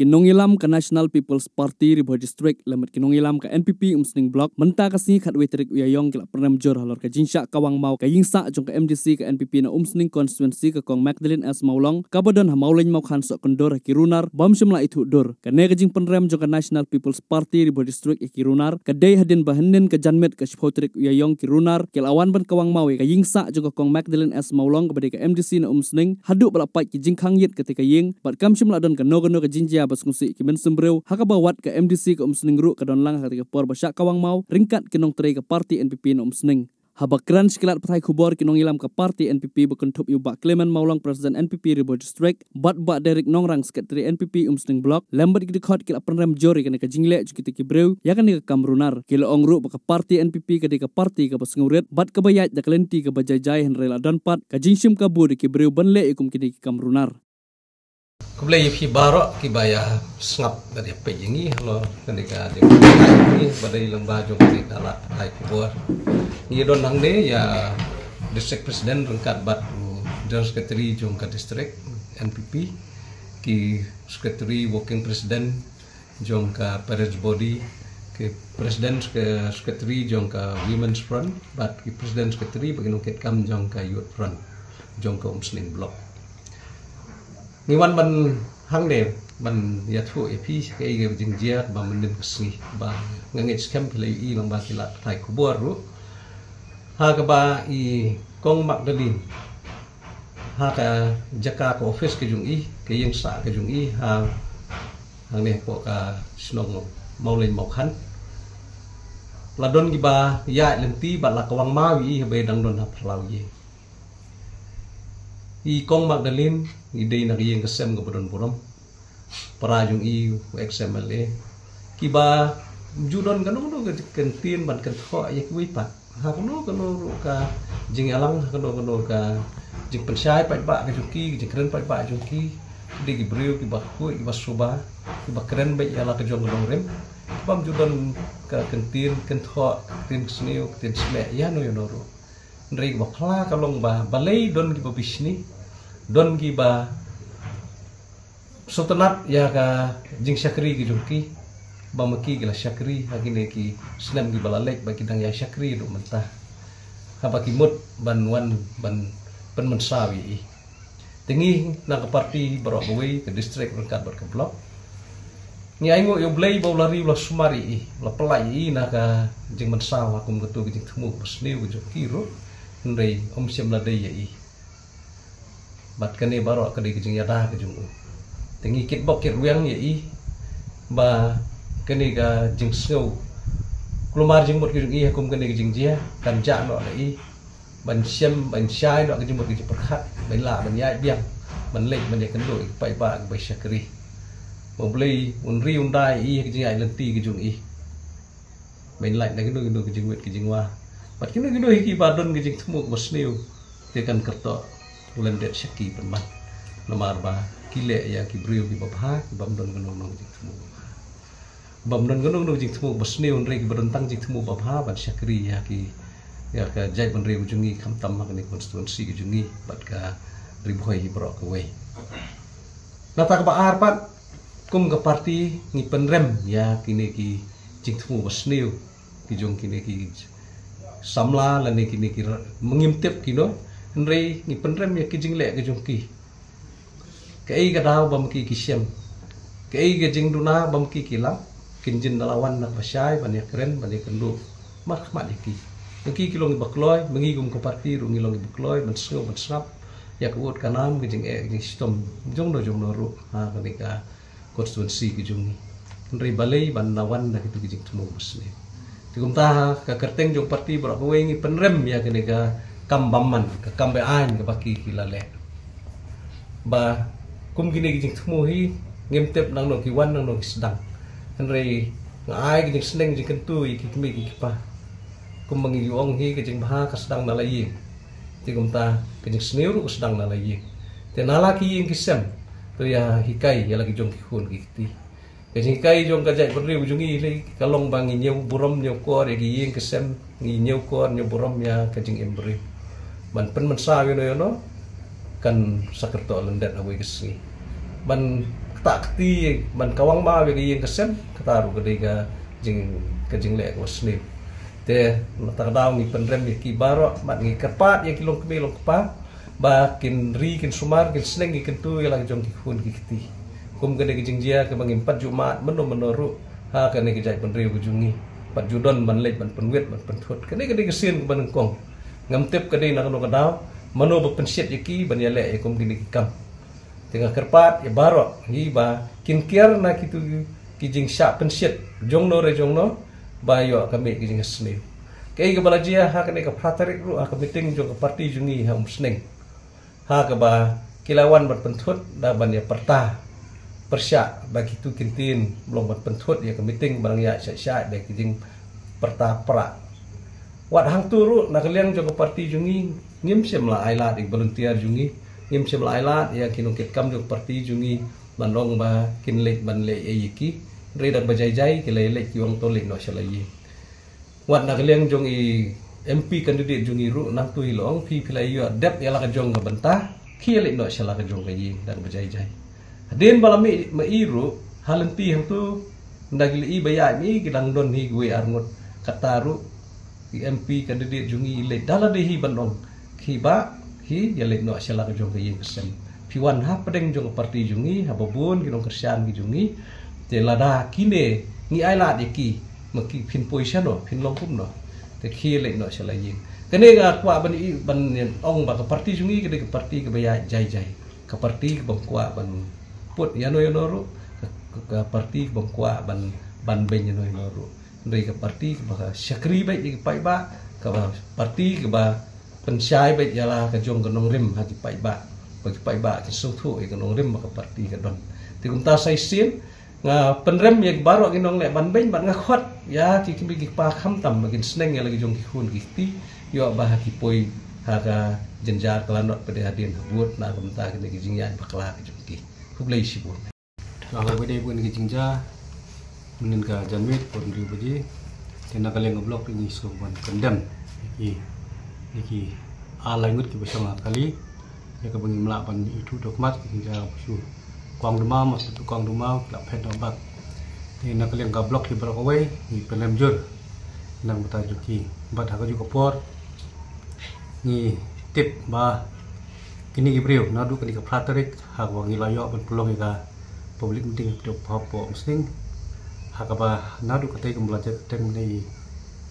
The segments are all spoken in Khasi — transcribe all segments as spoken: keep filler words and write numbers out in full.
Ki nongïalam ka National People's Party Ri Bhoi District lem bad ki nongïalam ka N P P Umsning Block mynta ka sngi khatwei tarik u Ïaïong ki la pynrem jur halor ka jingshah kawang maw ka ïing sah jong ka M D C ka N P P na Umsning Constituency, ka Kong Magdalene S Mawlong, kaba don ha Mawleiñ Mawkhan Sohkyndur ha ki runar bym shym la ithuh dur. Kane ka jingpynrem jong ka National People's Party Ri Bhoi District ïa ki runar ka dei hadien ba hynnin ka janmiet ka shiphew tarik u Ïaïong ki runar ki la wan ban kawang maw ïa ka ïing sah jong ka Kong Magdalene S Mawlong kaba dei ka M D C na Umsning, haduh ba la pait ki jingkhang ïit katei ka ïing bad kam shym la don kano kano ka jingjia ba sngewsih ki mynsiem briew, ha kaba wat ka M D C ka Umsning ruh ka don lang ha katei ka por ba shah kawang maw ryngkat ki nongtrei ka party N P P na Umsning. Haba kren sha ki lad pathai khubor, ki nongïalam ka party N P P ba kynthup ïa u Bah Clement Mawlong, President N P P Ri Bhoi District, bad Bah Derek Nongrang, Secretary N P P Umsning Block, lem bad ki dkhot, ki la pynrem jur ïa kane ka jingleh jong kitei ki briew ïa kane ka kam runar. Ki la ong ruh ba ka party N P P ka dei ka party kaba sngewrit bad kaba ïaid da ka lynti kaba jai jai, hynrei la don pat ka jingshim kabu da ki briew ban leh ïa kum kine ki kam runar. Khublei ïa phi baroh kiba ïa sngap bad ïa peit ïa ngi halor kane ka jingïatai ngi ba dei lyngba jong kane ka lad pathai khubor. Ngi don hangne ïa District President ryngkat bad u General Secretary jong ka District N P P, ki Secretary Working President jong ka Parents Body, ki President, ki Secretary jong ka Women's Front bad ki President, Secretary bad ki nongkitkam jong ka Youth Front jong ka Umsning Block. Ngi wan ban hangne ban ïathuh ïa phi kaei ka jingjia ba mynnin ka sngi ba nga ngeit skhem phi la ïohi lyngba ki lad pathai khubor ruh, ha kaba i Kong Magdalene ha ka jaka ka office ka jong i, ka ïing sah ka jong i ha hangne hapoh ka shnong Mawleiñ Mawkhan, la don kiba ïaid lynti bad la kawang maw ïa i haba i dang don ha phyllaw ïing. I Kong Magdalene i dei na ka ïing ka sem kaba don burom. Para jong i u ex M L A, kiba ju don kano kano ka kyntien ban kynthoh ïa kiwei pat ha kano kano ruh ka jingïalang, ha kano kano ka jingpynshai paidbah ka jong ki, ka jingkren paidbah jong ki. Ki dei ki briew kiba khuid, kiba suba, kiba kren beit ïa la ka jong ka nongrim, kibym ju don ka kyntien kynthoh, ka kyntien sniew, ka kyntien smieh ïano ïano ruh. Hynrei kaba phla ka long ba balei don kiba bishni, don kiba sngewtynnat ïa ka jingshakri ka jong ki, ba ma ki ki la shakri ha kine ki snem kiba la leit, ba ki dang ïai shakri haduh mynta, haba ki mut ban wan ban pynmynsaw ïa i. Te ngi na ka party baroh kawei, ka district ryngkat bad ka block, ngi ainguh ïa U Blei ba u la ri u la sumar ïa i, u la pyllait ïa i na ka jingmynsaw ha kum kato ka jingthmu kaba sniew ka jong ki ruh. Hynrei ym shym la dei ïa i. Bad kane baroh ka dei ka jingïada ka jong u. Te ngi kitbok kitrwiang ïa i ba kane ka jingsngew kulmar jingmut ka jong i ha kum kane ka jingjia kan jah noh na i ban shem, ban shai noh ka jingmut ka jingpyrkhat, ban lah ban ïaid biang, ban leit ban ïakynduh ïa ki paidbah kiba shakri. Ba U Blei un ri un da ïa i ha ka jingïaid lynti ka jong i, ban lait na kino kino ka jingwit ka jingwa. Bad kino kino hi kiba don ka jingthmu kaba sniew, te kan kyrteng u lyndet shaki pynban. Namar ba ki leh ïa ki briew kiba bha, kibym don kano kano ka jingthmu kaba bha. Bym don kano kano ka jingthmu kaba sniew, hynrei kiba don tang jingthmu ba bha ban shakri ïa ki, ïa ka jaitbynriew ka jong ngi, khamtam ha kane ka constituency ka jong ngi bad ka Ri Bhoi hi baroh kawei. Nangta kaba ar pat, kum ka party ngi pynrem ïa kine ki jingthmu ba sniew ki jong kine ki samla lane kine ki ra-, ma ngim tip kino, hynrei ngi pynrem ïa ki jingleh ki jong ki. Kaei ka daw ba ma ki ki shem, kaei ka jingduna ba ma ki ki lap, kin jin da la wan na kaba shai ban ïakren, ban ïakynduh markhmat ïa ki. Ma ki ki long kiba kloi, ma ngi kum ka party ruh ngi long kiba kloi ban sngew ban sngap ïa ka ud ka nam, ka jingeh ka jingshitom jongno jongno ruh ha kane ka constituency ka jong ngi. Hynrei balei ban la wan da kito ki jingthmu ba sniew? Te kumta ha ka kyrteng jong party baroh kawei ngi pynrem ïa kane ka kam bymman, ka kam be-aiñ kaba ki ki la leh. Ba kum kine ki jingthmu hi ngim tip nangno ki wan, nangno ki sdang. Hynrei nga ai ka jingsneng jingkyntu ïa ki kmie ki kpa. Kumba ngi ju ong hi, ka jingbha ka sdang na la ïing. Te kumta ka jingsniew ruh ka sdang na la ïing. Te na la ki ïing ki sem, to ïa hikai ïa la ki jong ki khun ki kti. Ka jinghikai jong ka jaitbynriew jong ngi lei ka long ba ngi ñiew burom ñiew kor ïa ki ïing ki sem, ngi ñiew kor ñiew burom ïa ka jingim briew. Ban pynmynsaw ïano ïano kan sa kyrteng lyndet ha kawei ka sngi. Ban kata kti ban kawang ba ïa ka ïing ka sem, kata ruh ka dei ka jing, ka jingleh ka sniew. Te na kata ka daw ngi pynrem ïa ki baroh, bad ngi kyrpad ïa ki long kmie long kpa ba kin ri kin sumar, kin sneng ïa kyntu ïa la ka jong ki khun ki kti. Kum kane ka jingjia kaba ngim pat ju mad mynno mynno ruh ha kane ka jaitbynriew ka jong ngi. Pat ju don ban leit ban pynwit ban pynthut. Kane ka dei ka sien kaba nyngkong. Ngam tip ka dei na kano ka daw mano ba pynshit ïa ki ban ïaleh ïa kum kine ki kam. Te nga kyrpad ïa baroh hi ba kin kiar na kitu ki jingshah pynshit jongno re jongno ba ïoh ka mih ka jingsniew. Kaei kaba la jia ha kane ka phra tarik ruh ha ka meeting jong ka parti jong ngi ha Umsning, ha kaba ki la wan ban pynthut da ban ïa pyrta pyrshah ba kitu ki ktien ba long ban pynthut ïa ka meeting ba nang ïa shah shah da ki jingpyrta pra. Wat hangtu ruh na ka liang jong ka parti jong ngi ngim shym la ailad ïa ki volunteer jong ngi, ngim shym la ailad ïa ki nongkitkam jong ka parti jong ngi ban ong ba kin leit ban leh ei ïa ki. Hynrei dang ba jai jai ki la leit ki ong to leit noh sha la ïing. Wat na ka liang jong i MP candidate jong ngi ruh nangtu hi la ong phi phi la ïoh dep ïa la ka jong ka bynta, ki ïa leit noh sha la ka jong ka ïing dang ba jai jai. Hadien ba la mih ma i ruh ha lynti hangtu, nda ki la i ba ïaid ma i ki dang don hi kiwei ar ngut. Kata ruh i MP candidate jong ngi i leit da lade hi ban ong, ki bah, ki ïa leit noh sha la ka jong ka ïing ka sem. Phi wan hapdeng jong ka parti jong ngi haba bun ki nongkyrshan ki jong ngi. Te lada kine ngi ailad ïa ki, ma ki phin poi shano, phin long kumno? Te ki ïa leit noh sha la ïing. Kane nga kwah ban i ban ong ba ka parti jong ngi ka dei ka parti kaba ïaid jai jai. Ka parti kaba kwah ban put ïano ïano ruh, ka, ka, ka parti kaba kwah ban, ban beiñ ïano ïano ruh. Hynrei ka parti kaba shakri beit ïa ki paidbah, kaba parti kaba pynshai beit ïa la ka jong ka nongrim ha ki paidbah, ba ki paidbah ki sngewthuh ïa ka nongrim ba ka parti ka don. Te kumta sa shisien nga pynrem ïa ki baroh ki nongleh ban beiñ bad nga khot ïa ki kmie ki kpa khamtam ba kin sneng ïa la ki jong ki khun ki kti, ïoh ba ha ki poi ha ka jynjar ka lanot pat hadien ha vote na kumta kine ki jingïaid bakla ki jong ki. Khublei shibun. Ka haba dei bun ki jingjia mynnin ka janmiet bun ri baji. Te na ka liang ka block ngi sngewbha ban condemn ïa ki, ïa ki ar lai ngut kiba shong ha kali. Ïa kaba ngim lah ban ithuh dohmat ki jingjia ba shu kong duma ma shu kong duma la phet noh bak. Te na ka liang ka block ki baroh kawei ngi pynrem jur na ka bynta jong ki. Bad ha kajuh ka por ngi tip ba kine ki briew naduh kane ka phra tarik ha kaba ngi la ïoh ban pynlong ïa ka public meeting ha Umsning, ha kaba naduh katei kumba la jia ka teng ne i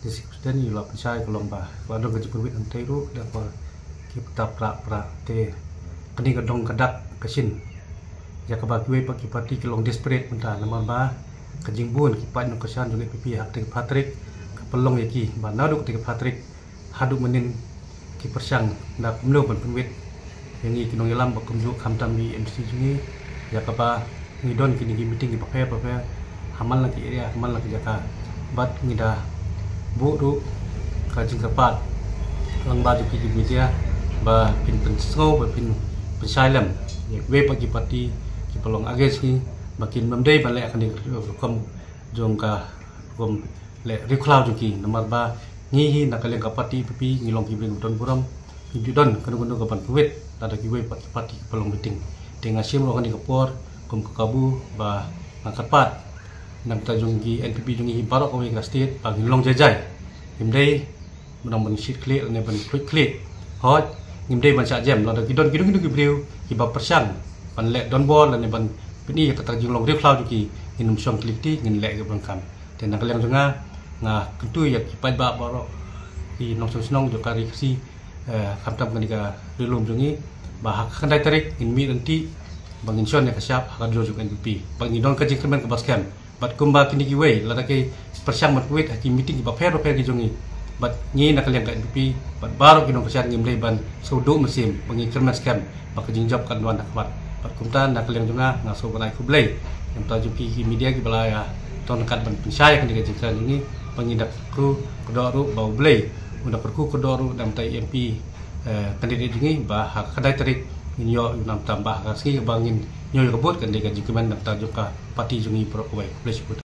District President i la pynshai ka long ba ka la don ka jingpynwit hangtei ruh da ka ki pynta pra pra. Te kane ka dong ka dak ka shin ïa kaba kiwei pat ki parti ki long desperate mynta namar ba ka jingbun ki paid nongkyrshan jong ka NPP ha katei ka phra tarik ka pynlong ïa ki ba naduh katei ka phra tarik haduh mynnin ki pyrshang da kumno ban pynwit ïa ngi ki nongïalam ba kumjuh khamtam i MDC jong ngi ïa kaba ngi don kine ki meeting kiba pher bapher ha man la ki area ha man la ki jaka. Bad ngi da buh ruh ka jingkyrpad lyngba jong ki media ba phin pynsngew ba phin pynshai lem ïa kiwei pat ki parti kiba long against ngi ba kin ym dei ban leh kane ka rukom jong ka rukom leh riewkhlaw jong ki namar ba ngi hi na ka liang ka parti NPP ngi long ki briew ba don burom. Ngi ju don kano kano ka ban pynwit lada kiwei pat ki parti kiba long meeting. Te nga shim ruh kane ka por kum ka kabu ba nga kyrpad na ka bynta jong ki NPP jong ngi hi baroh kawei ka state ba ngin long jai jai. Ngim dei ban ong ban shit khlieh lane ban khluit khlieh. Hooid ngim dei ban shah jem lada ki don kino kino ki briew kiba pyrshang ban leh donbor lane ban pyni ïa kata ka jinglong riewkhlaw jong ki ngin ym shong khlieh kti ngin leh kiba donkam. Te na ka liang jong nga nga kyntu ïa ki paidbah baroh ki nongshong shnong jong ka ri Khasi, eh, khamtam kane ka ri lum jong ngi ba ha ka khyndai tarik ngin mih ryntih ba ngin shon ïa ka shap ha ka jor jong ka NPP ba ngin don ka jingkyrmen kaba skhem. Bad kumba kine kiwei lada ki pyrshang ban pynwit ha ki meeting kiba pher bapher ki jong ngi. Bad ngi na ka liang ka NPP bad baroh ki nongkyrshan ngim dei ban sngewduh mynsiem ba ngi kyrmen skhem ba ka jingjop kan wan ha khmat. Bad kumta na ka liang jong nga nga sngewbha ban ai khublei na ka bynta jong ki, ki media kiba la ïa tang ryngkat ban pynshai ïa kane ka jingkren jong ngi ba ngi da kyrkhu kyrdoh ruh ba U Blei un da kyrkhu kyrdoh ruh na ka bynta i MP, eh, candidate jong ngi ba ha ka khyndai tarik ngin ïoh u nam tam ba ha ka sngi ba ngin ïoh ïa ka vote kan dei ka jingkmen na ka bynta jong ka parti jong ngi baroh kawei. Khublei shibun.